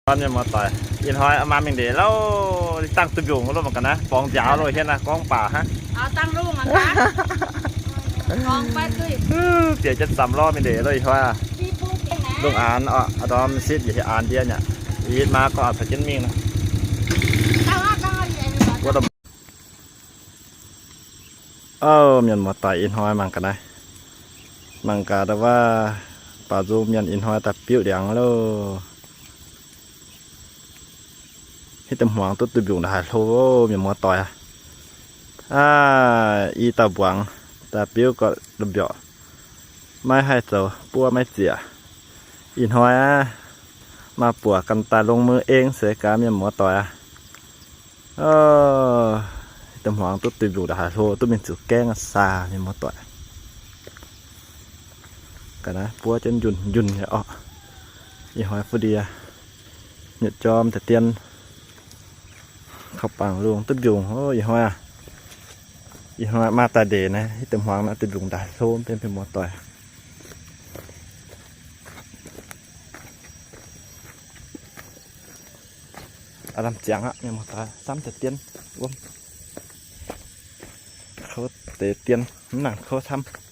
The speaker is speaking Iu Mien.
Mienh muoz-doic, ih hnoi maaih mingh ndeic louh, dangh duih mbiungc loh mangc gaax naaiv, borngz nziaaux loh hietv naaiv, gorngv baac hnangv. Bieqc jienv samx lorh mingh ndeic loh ih hnoi. Lungh aanx oc, a'ndorm sitv yietc hieh aanx ndiev nyei. Ih hitv maa gorngv oix caux jienv mingh nor. Ov, mienh muoz-doic, ih hnoi mangc gaax naaiv, mangc gaax ndau wuov, baaux nzung mienh ih hnoi daaih biuv ndiangx loh. Hitv deix hmuangx duqv duih mbiungc ndongc haaix hlo, mienh muoz-doic aac. Aav, i dauh mbuangz daaih biuv gorqv lomh mbiorqc, maiv haih zoux, buov maiv zieqc. Ih hnoi aav, maaih buoc ganh daaih longx maiv eng seix gaax, mienh muoz-doic aac. Ov, hitv deix hmuangx duqv duih mbiungc ndongc haaix hlo, duqv mingh ziux gaengv aqv saah, mienh muoz-doic. Ga'naaiv buov jienv njunh njunh nyei orqc. Ih hnoi fu'ndie nyutc jorm deix dien, kaux bangc lungh duqv mbiungc. Ov, ih hnoi aac, ih hnoi maaih daaih ndeic naaiv, hitv deix hmuangx naaiv duih mbiungc ndongc haaix hlo, mienh muoz-doic. Aav, lamh ziangx aqv, mienh muoz-doic, samv deix dien wuom. Kouv deix dien, mv nangc kouv camv.